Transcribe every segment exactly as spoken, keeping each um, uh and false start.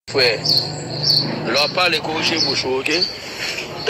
Frè, lè w ap pale, korije bouch ou, oke?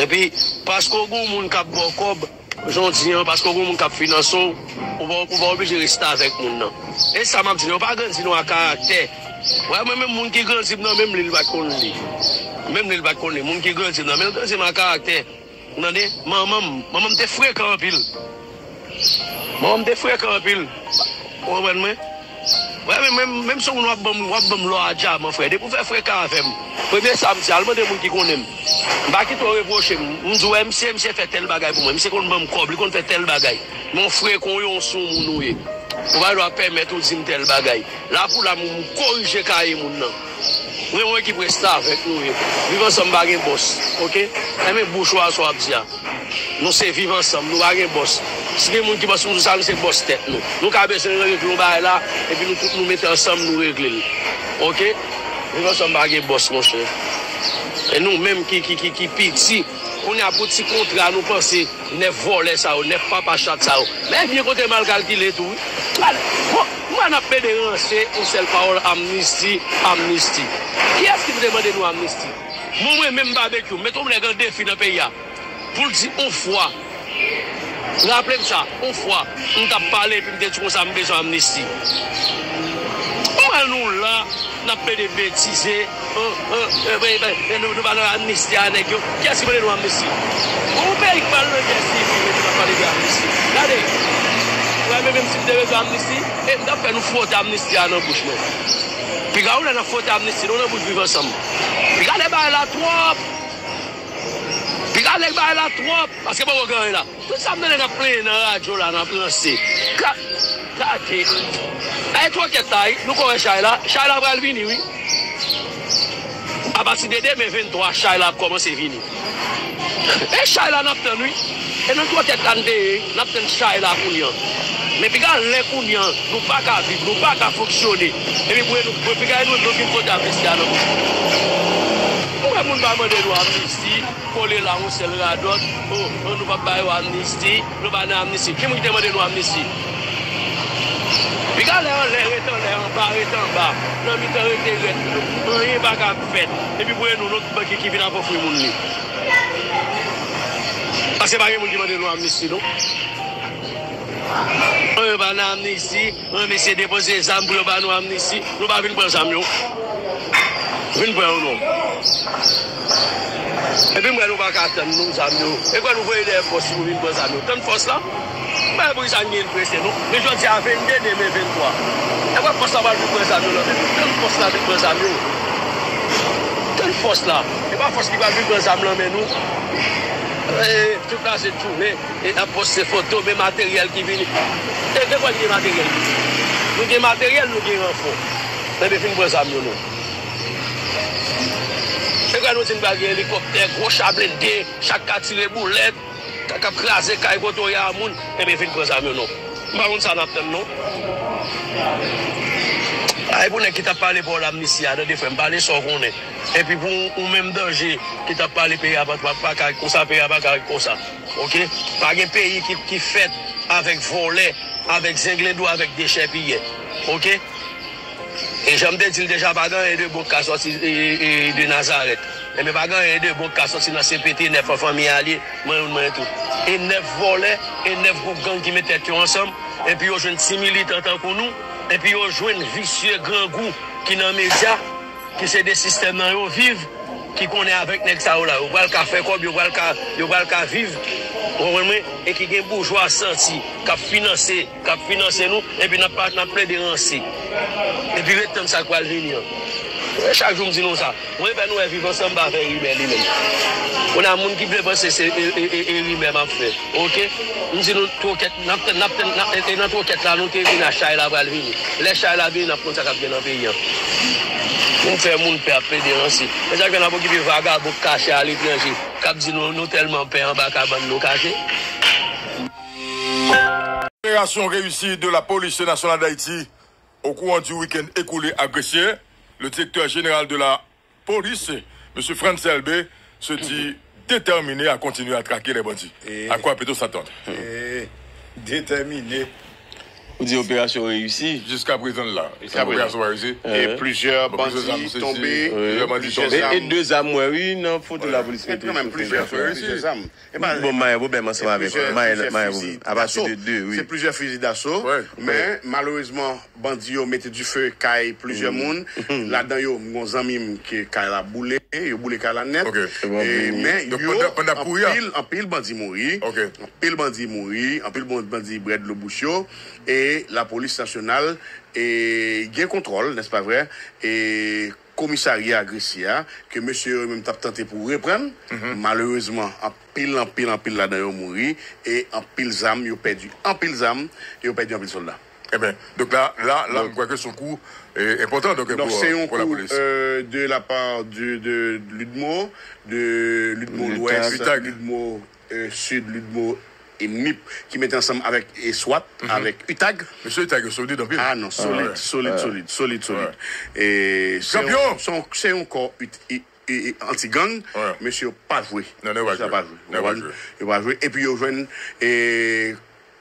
Epi, paske w gen yon moun k ap ba w kòb, jan w di an, paske w gen yon moun k ap finanse w, ou pa, ou pa oblije rete avèk moun nan. E sa m ap di nou, yo pa grandi nou a karaktè. Wè, mwen menm, moun ki grandi m nan men m li, li pa t konn li. Menm li, li pa t konn li. Moun ki grandi m nan men l, grandi m a karaktè. Ou tande? Manman m, manman m te frekan anpil. Manman m te frekan anpil. Ou konprann mwen? Wè, men, men, menm si w moun w ap ban m, w ap ban m lò a dyaman, frè. Depi w fè frekan avè m, premye sa m di, al mande moun ki konnen m. M pa kite w repwoche m. M di w, wè, misye, misye fè tèl bagay pou mwen. Misye konn ban m kòb, li konn fè tèl bagay. Men w frekan, w yon sou moun ou ye. Ou pa gen dwa pèmèt ou di m tèl bagay. La pou la, m korije kaye moun nan. Mwen, mwen ki presta avèk nou ye. Viv ansanm pa gen bòs, oke? Enben, bouch ou a sa w ap di a. Nou se viv ansanm, nou pa gen bòs. Si gen moun ki panse nou sa, nou se bòs tèt nou. Nou ka bezwen regle yon bagay la, epi nou tout nou mete ansanm, nou regle l. Oke? Viv ansanm pa gen bòs, monchè. E nou menm ki, ki, ki, ki piti, kounye a pou ti kontra, nou panse nèf vòlè sa yo, nèf papa chat sa yo. Men byen konte mal kalkile tou, wi. Gade, bon, mwen n ap plede ranse yon sèl pawòl, amnisti, amnisti. Kiyès ki te mande nou amnisti? Bon, mwen menm Babekyou, m mete yon nèg an defi nan peyi a. Pou l di yon fwa, raple m sa, yon fwa, m t ap pale epi m te di konsa m bezwen amnisti. Ou wè nou la, n ap plede betize, oh, oh, eh, ben, ben, eh, nou, nou pa nan amnisti a nèg yo. Kiyès ki mande nou amnisti? Yon peyi k pral nan gè sivil epi n ap pale de amnisti. Gade, ou wè, men menm si m te bezwen amnisti, e m t ap fè nou fwote amnisti a nan bouch mwen. Piga ou lè n ap fwote amnisti, nou nan bouch Viv Ansanm. Piga lè bagay la twòp. Piga nèg bagay la twòp, paske poko gen anyen la. Tout sa m tande n ap plenyen nan radyo la, n ap ranse. Ka, kake. Ay twokèt la, wi. Nou ko wè chay la. Chay la pral vini, wi. Apati de demen venntwa, chay la ap kòmanse vini. E chay la n ap tann, wi. E nan twokèt la n te ye, n ap tann chay la kounye a. Men piga lè kounye a, nou pa ka viv, nou pa ka fonksyone. Epi pou nou, pou piga nou, nou vin pote amnisti a nan bouch. Ou wè moun pa mande nou amnisti. Kole la yon sèl radòt. Oh, oh, nou p ap ba yo amnisti. Nou pa nan amnisti. Ki moun ki te mande nou amnisti? Piga lè anlè, rete anlè, anba, rete anba. Nan mitan, rete rèd. Anyen pa ka fèt. Epi pou e nou, nou ki, ki, ki vin ap ofri moun li. Paske pa gen moun ki mande nou amnisti, non. Anyen pa nan amnisti. Mwen, mesye depoze zam pou yo ba nou amnisti. Nou pa vin pran zam yo. Vin pran yo non. Epi m wè nou pa ka tann non zam yo. E kwè nou voye dèyè fòs pou vin pran zam yo. Tann fòs la. M pa wè poukisa n gen prese non. Men jodi a vennde demen venntwa. E kwè fòs la pral vin pran zam yo nan men nou. Tann fòs la vin pran zam yo. Tann fòs la. E pa fòs ki pral vin pran zam nan men nou. E, tout la se tounen. E n ap poste foto, men materyèl ki vini. E de bò n gen materyèl ki vini? Nou gen materyèl, nou gen ranfò. Enben, fin pran zam yo non. E kwè nou di n pral gen elikoptè, gwo cha blende, cha k ka tire boulèt, k ap kraze kay kote w ye a moun. Enben, fin pran zam yo non. M pa konn sa n ap tann non. Ay pou nèg ki t ap pale pawòl amnisti a, tande frè m, pale sa w konnen. Epi pou ou menm danje ki t ap pale peyi a pa, pa, pa ka ret konsa, peyi a pa ka ret konsa. Oke? Pa gen peyi ki, ki fèt avèk vòlè, avèk zenglendo, avèk dechèpiyè. Oke? E jan m te di l deja, pa gen anyen de bon k ka sòti, e, e, e, de Nazarèt. Enben, pa gen anyen de bon k ka sòti nan C P T nèf an, fanmi a l ye, mwen youn, mwen tou. E nèf vòlè, e nèf gwoup gang ki met tèt yo ansanm, epi yo jwenn ti militan tankou nou, epi yo jwenn visye grangou ki nan medya, ki se de sistèm nan yo viv, ki konnen avèk nèg sa yo la, yo pral ka fè kòb, yo pral ka, yo pral ka viv, ou konprann mwen, e ki gen boujwa santi, k ap finanse, k ap finanse nou, epi n ap pa, n ap plede ranse. Epi ret tann sa k pral vini an. E chak jou m di nou sa. Mwen fè nou wè Viv Ansanm pa fè rimè li menm. Kounye a moun ki vle panse se e, e, e, e rimè m ap fè. Oke? M di nou twokèt, n ap tann, n ap tann, n ap, e nan twokèt la nou te vin a chay la pral vini. Lè chay la vini, n ap konn sa k ap gen nan peyi an. Pou m fè moun pè ap plede ranse. E sa k fè n ap okipe vagabon k kache aletranje, k ap di nou, nou tèlman pè anba kabann nou kache. Opération réussie de la police nationale d'Haïti au courant du week-end écoulé à Gressier. Le directeur général de la police, monsieur Frantz Elbé, se dit déterminé à continuer à traquer les bandits. Et à quoi peut-on s'attendre? Et déterminé. Ou di operasyon reyisi. Jiska prezan la. Jiska prezan. Operasyon pa reyisi. E plizyè bandi tonbe. Plizyè bandi tonbe. E de zam, mwen, wi, nan foto lapolis mete. Kanmenm plizyè zam. Plizyè zam. Bon, mayen pwoblèm ansanm avèk. Mayen pwoblèm. Apati de de, wi. Se plizyè fizi daso. Men, malerezman, bandi yo mete dife kay plizyè moun. Ladan yo, m gon zanmi m ke kay la boule. Yo boule kay la nèt. Men, yo, anpil, anpil bandi mouri. Anpil bandi mouri. Anpil bandi bwè dlo bouch yo. E lapolis nasyonal gen kontwòl, nèspa vre, e komisarya Gresye a, ke mesye yo menm t ap tante pou reprann. Malerezman, anpil, anpil, anpil ladan yo mouri, e anpil zam, yo pèdi anpil zam, yo pèdi anpil sòlda. Eben, donk la, la, la, m kwè ke se yon kou enpòtan, donk, pou lapolis. Donk, se yon kou de la part de, de l'UDMO, de l'UDMO Lwès, UTAG. L'UDMO Sid, l'UDMO e nip, ki mete ansanm avèk e swat, avèk UTAG. Mesye UTAG yo solid anpil. Ah non, solid, solid, solid, solid, solid. E se yon, se yon kò anti-gang, mesye yo pa jwe. Mesye yo pa jwe. Yo pa jwe. Epi yo jwenn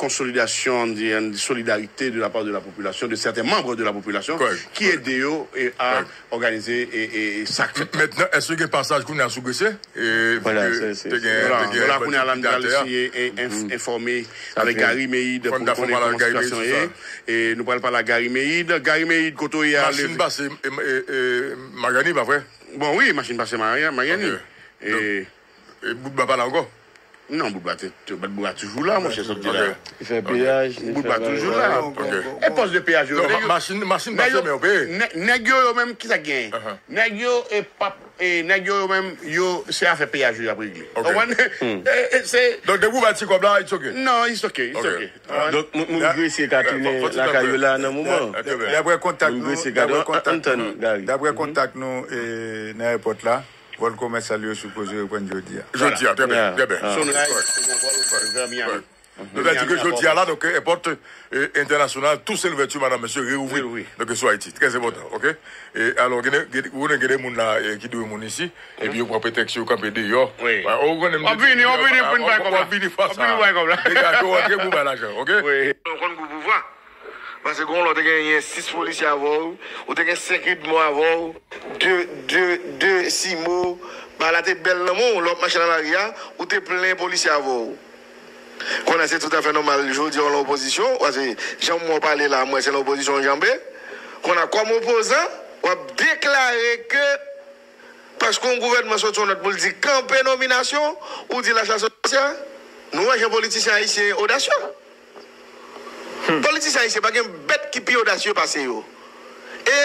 konsolidasyon, di, solidarite de la part de la population, de certains membres de la population, ki ede yo a òganize e, e, e sa k fèt. Mentnan, èske gen pasaj kounye a sou Gresye? Vwala, se, se, te gen, te gen, vwala, kounye a la, n pral eseye enfòme avèk Gary Meïd pou konnen kòman sitiyasyon ye. E nou pral pale a Gary Meïd. Gary Meïd, kote w ye a? Machin pase Mariani, pa vre? Bon, wi, machin pase Mariani. E bout ba pa la ankò? Non, bout ba te, bout ba toujou la, monchè, sa w di la. Li fè peyaj, li fè bagay. Bout ba toujou la. E pòs de peyaj yo, nèg yo, machin, machin pase, men yo peye. Nèg yo, yo menm, ki sa k genyen? Nèg yo, e pap, e nèg yo, yo menm, yo, se afè peyaj yo y ap regle. Ou konprann? Donk, depi w bay ti kòb la, it's ok. Non, it's ok, it's ok. Donk, moun, moun Gresye ka tounen lakay yo la nan moman. Daprè kontak nou, daprè kontak nou, daprè kontak nou, e, nan èpòt la, Vòl komèsyal yo sipoze reprann jodi a. Jodi a, trè byen, trè byen. Sunrise, se yon vòl vè Miami. Nou ta di ke jodi a la, donk, èpòt entènasyonal, tou se louvèti, madanm, mesye, reouvri. Donk, sou Ayiti, trè enpòtan, ok? E alò, gen, gen, ou konnen gen de moun la ki dwe moun isi, epi yo pran pretèks yo kanpe deyò. W ap vini, w ap vini pou n bay kòb la. W ap vini fwa sa. Degaje w antre pou bay lajan, ok? Nou konn gwo pouvwa. Paske gen yon lè w te genyen sis polisye avè w, ou te gen senk UDMO avè w, de, de, de CIMO, bagay la te bèl nan men w, lè w ap mache nan lari a, ou te plen polisye avè w. Kounye a se toutafè nòmal, jodi a w nan opozisyon, paske jan m wè w pale la, m wè se nan opozisyon w janbe. Kounye a kòm opozan, w ap deklare ke paske yon gouvènman soti yon nòt pou l di kanpe nominasyon, ou di lachas o sòsye. Nou wè jan politisyen ayisyen odasye. Politisyen ayisyen pa gen bèt ki pi odasye pase yo. E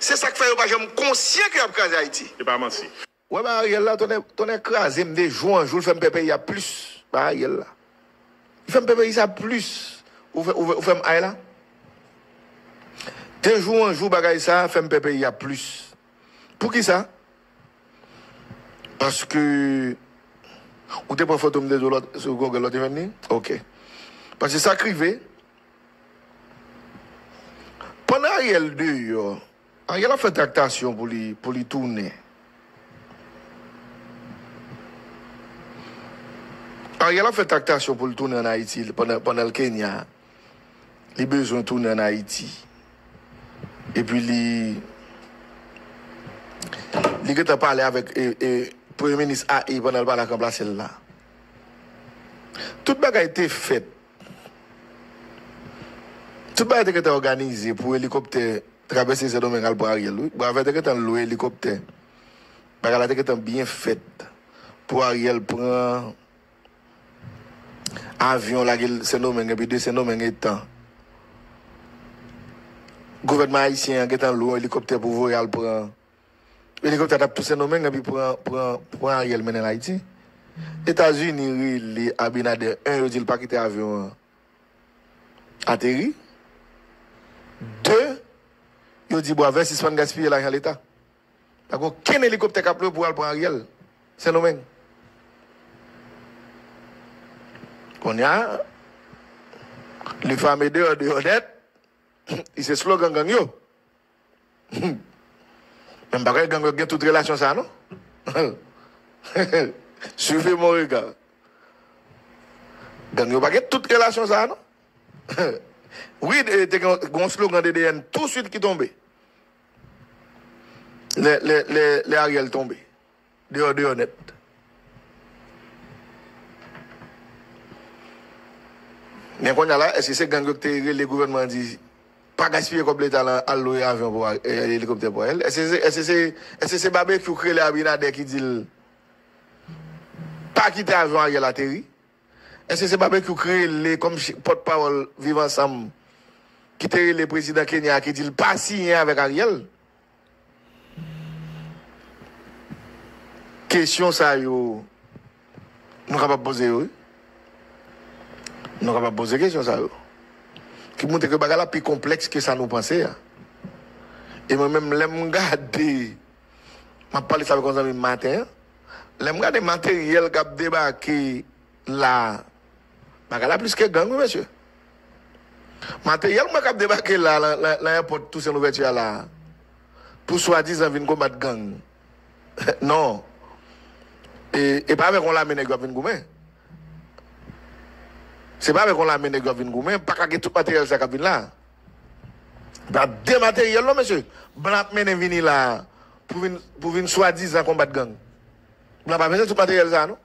se sa k fè yo pa janm konsyan ke y ap kraze Ayiti. Se pa manti. Wè ba Ariel la, tonnè, tonnè kraze m de jou an jou, l fè m pè peyi a plis. Ba Ariel la. Li fè m pè peyi sa plis. Ou fè, ou fè, ou fè m ay la. De jou an jou bagay sa fè m pè peyi a plis. Poukisa? Paske ou te pran foto m de do lòt, sou Google lòt te jwenn li? Ok. Paske sa k rive, pandan Ariel deyò, Ariel ap fè traktasyon pou li, pou li tounen. Ariel ap fè traktasyon pou li tounen ann Ayiti pandan, pandan l Kenya. Li bezwen tounen ann Ayiti. Epi li, li gentan pale avèk, e, e, premye minis a e pandan l pale ak ranplase l la. Tout bagay te fèt. Tout bagay te gentan òganize pou elikoptè travèse Sendomeng al pran Ariel, wi. Bravè te gentan lwe elikoptè. Bagay la te gentan byen fèt pou Ariel pran avyon lage l Sendomeng epi de Sendomeng etan. Gouvènman ayisyen an gentan lwe yon elikoptè pou voye al pran. Elikoptè t ap tou Sendomeng epi pran, pran, pran Ariel mennen l Ayiti. Etazini rele Abinader, en, yo di l pa kite avyon an ateri. De, yo di Bravè sispann gaspiye lajan leta. Pa gen okenn elikoptè k ap lwe pou al pran Ariel Sendomeng. Kounye a, le fameux dehors, dehors net, li se slogan gang yo. Men m pa kwè gang yo gen tout relasyon sa a, non. Suivez mon regard. Gang yo pa gen tout relasyon sa a, non. Wi, te gen yon slogan D D N touswit ki tonbe. Lè, lè, lè, lè Ariel tonbe. Deyò, deyò nèt. Men kounye a la, èske se gang yo ki te rele gouvènman an di, pa gaspiye kòb leta lan, al lwe avyon pou, e, elikoptè pou Ariel? Èske se, èske se, èske se Babekyou ki rele Abinader ki di l pa kite avyon Ariel ateri? Èske se Babekyou ki rele kòm pòtpawòl Viv Ansanm ki te rele prezidan Kenya a ki di l pa siyen avèk Ariel? Kesyon sa yo, nou kapab poze yo, wi. Nou kapab poze kesyon sa yo. Ki montre ke bagay la pi konplèks ke sa nou panse a. E mwen menm, lè m gade, m ap pale sa avèk yon zanmi m maten an, lè m gade materyèl k ap debake la, bagay la plis ke gang, wi, mesye. Materyèl mwen k ap debake la, lan, lan, lan èpòt Tousen Louvèti a la, pou swadizan vin konbat gang. Non. E, e pa avèk yon lame nèg yo ap vin goumen. Se pa avèk yon lame nèg yo ap vin goumen, pa ka gen tout materyèl sa k ap vin la. Pa de materyèl non, mesye. Blan ap mennen vini la pou vin, pou vin swadizan konbat gang. Blan pa bezwen tout materyèl sa non.